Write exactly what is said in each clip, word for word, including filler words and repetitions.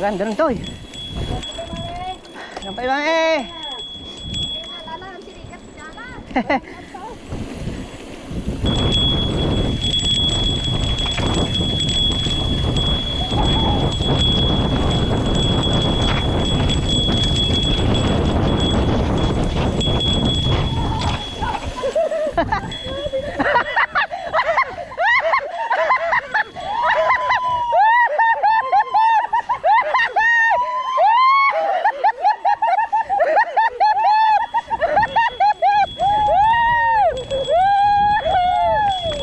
Kan, ganun, Toy. Sampay, Mami.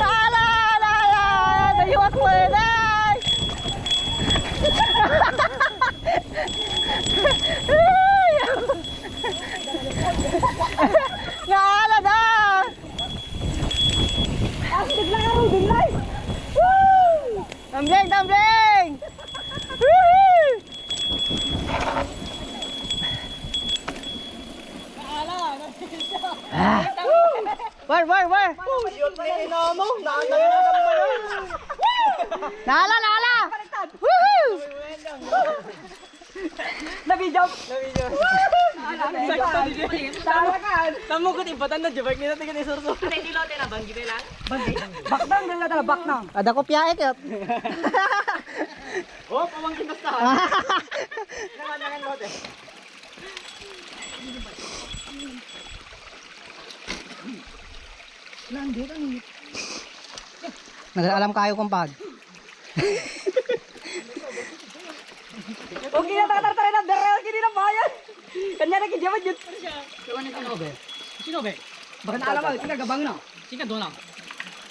Ala, ala, ala, ala, dayuak mo, Nay! Naala na! Astig lang ang Robin Light! Woo! Tumbling, tumbling! Woohoo! Ah! War, war, war! Cute ni Inamo! Naala, naala! Woohoo! Nabidyo. Nabidyo. Sakto, di ba? Talagan. Tamo ko, timbatan na, jubak nila, tingin ni Surso. Ano, di lote na, banggi na lang? Banggi. Baknang, dala, dala, baknang. Ada ko piyae, kaya. Oh, pamangkin basta. Naman, naman, lote. Nandito, ano? Nag-aalam kayo, kumpad. Huwag niyo tatartarin ang barrel, hindi na bayad. Kanya na kidya man yun. Sino ni sino, be? Sino, be? Baka naalam mo, tinagabang na. Sino doon lang?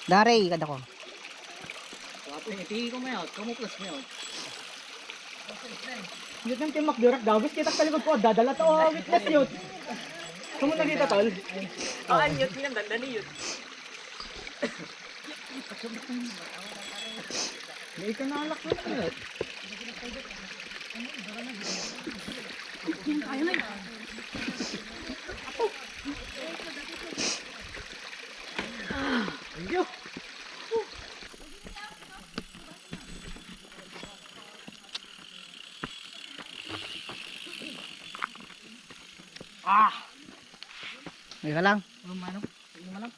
Dari, kada ko. Wapo, eh, tingin ko may out. Kamuklas may out. Yun ang timak, dirak dagos. Kita sa likod ko, dadala to, oh, witness yun. Kamu nakita, tol? Oh, ang yun, sinang danda ni yun. May kanalak na ulit. Ayun. Ah! May ka lang. Oh, manok. Ano man lang?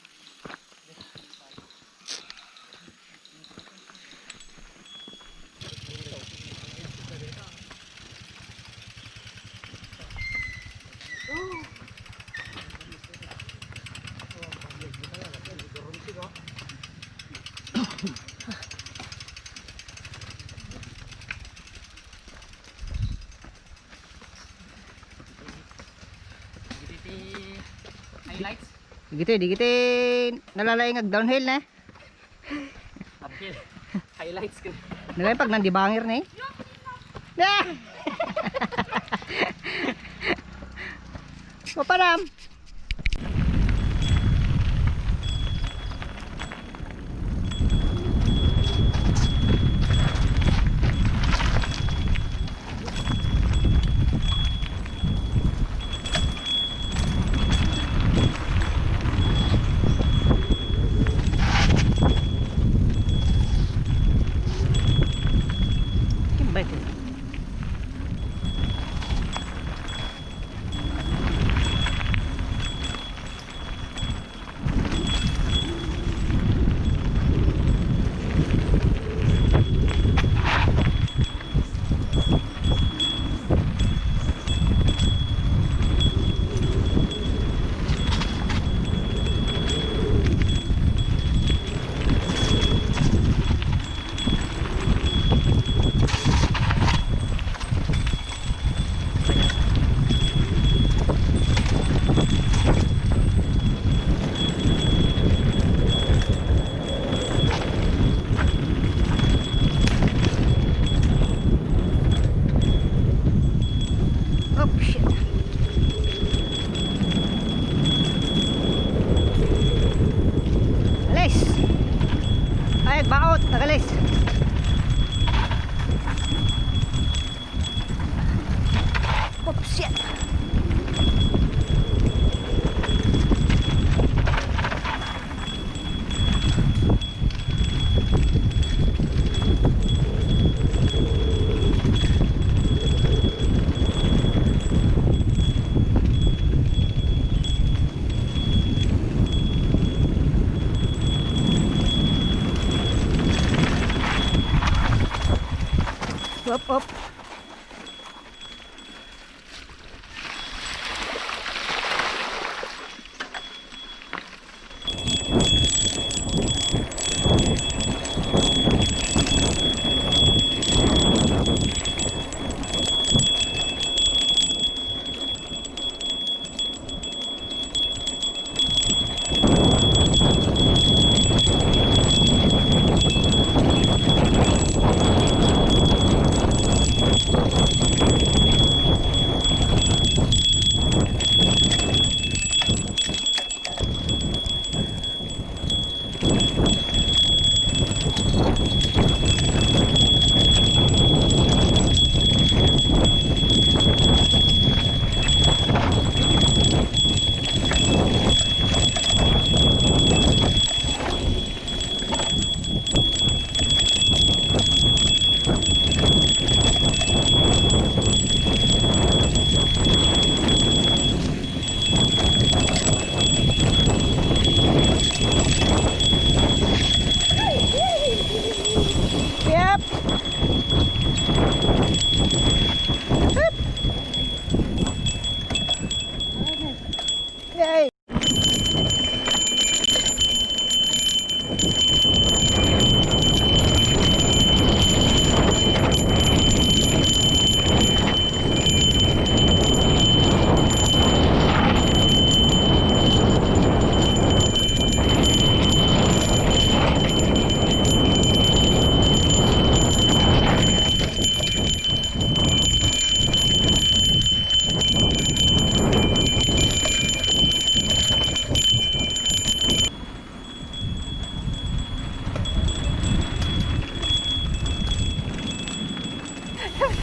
Highlights. Digiti, digiti nalalaing ag downhill na. Uphill. Highlights ko. Nalalaing pag nandibangir na eh. Ah! Mapanam. Yung bike eh. Up, up. Yep. Hup. Yay.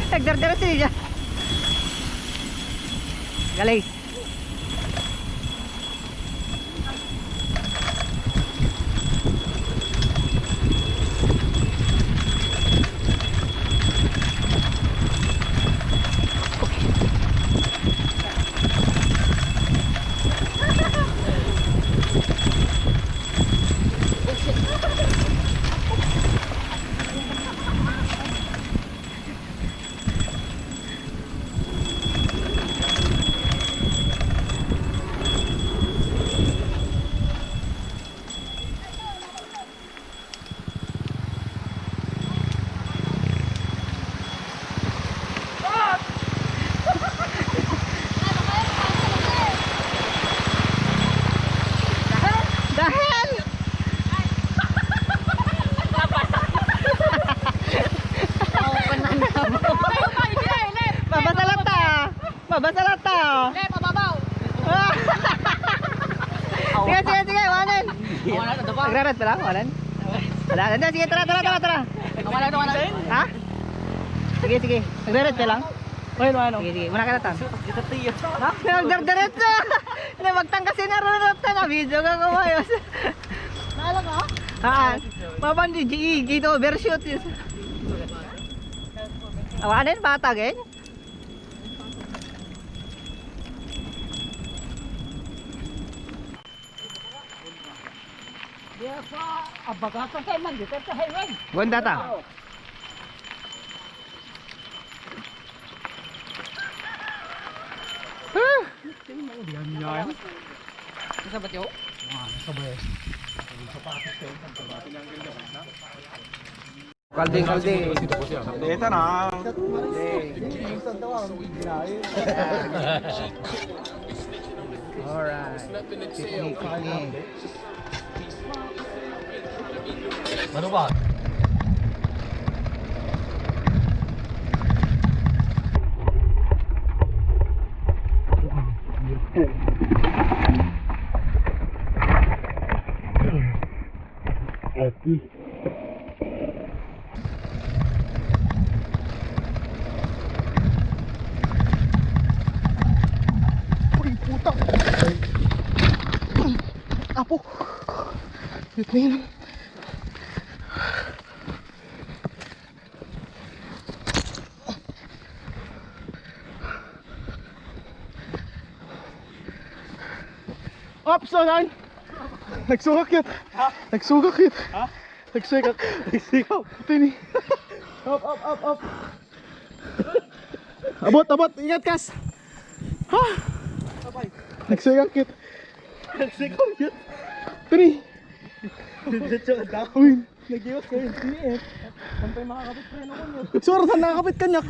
Nagdardiretso diay. Galing. Dahil Mabasa lang ta. Mabasa lang ta. Left, mababaw. Sige, sige, sige, awanen. Awanen, ano ba? Nagrarat pa lang, awanen. Wala, hindi, sige, tara, tara, tara, tara. Awanen, awanen. Ha? Sige, sige. Nagrarat pa lang. Ano, ano? Sige, sige. Muna ka na, Tan. Ha? Nagdardiretso. Hindi, magtangkas yun, narurap ka na. Video ka, kumayos. Naalang ka? Haan. Mabandi, G E, gate overshoot. Yes. Awanen, bata, gen? Diya pa, abaga ka kay man, di ka sa highway. Buwan data. Ah! Yan, yan. Nasa batyo? Ah, nasa batyo. Kalding, kalding. Dito na. Alright. Picnic, picnic. Ano ba? Ati. Uy, puta. Apo. Yun na yun. Ops, anan? Nagsugak yun. Ha? Nagsugak yun. Ha? Nagsugak. Nagsugak. Ito ni. Up, up, up, up. Abot, abot, ingat kas. Ha? Nagsayang kit. Nagsayang kit. Three. Uy. Nagiwas kayo, T F. Saan tayo makakapit, pre? Ano ko niya? Sure, saan nakakapit kanya?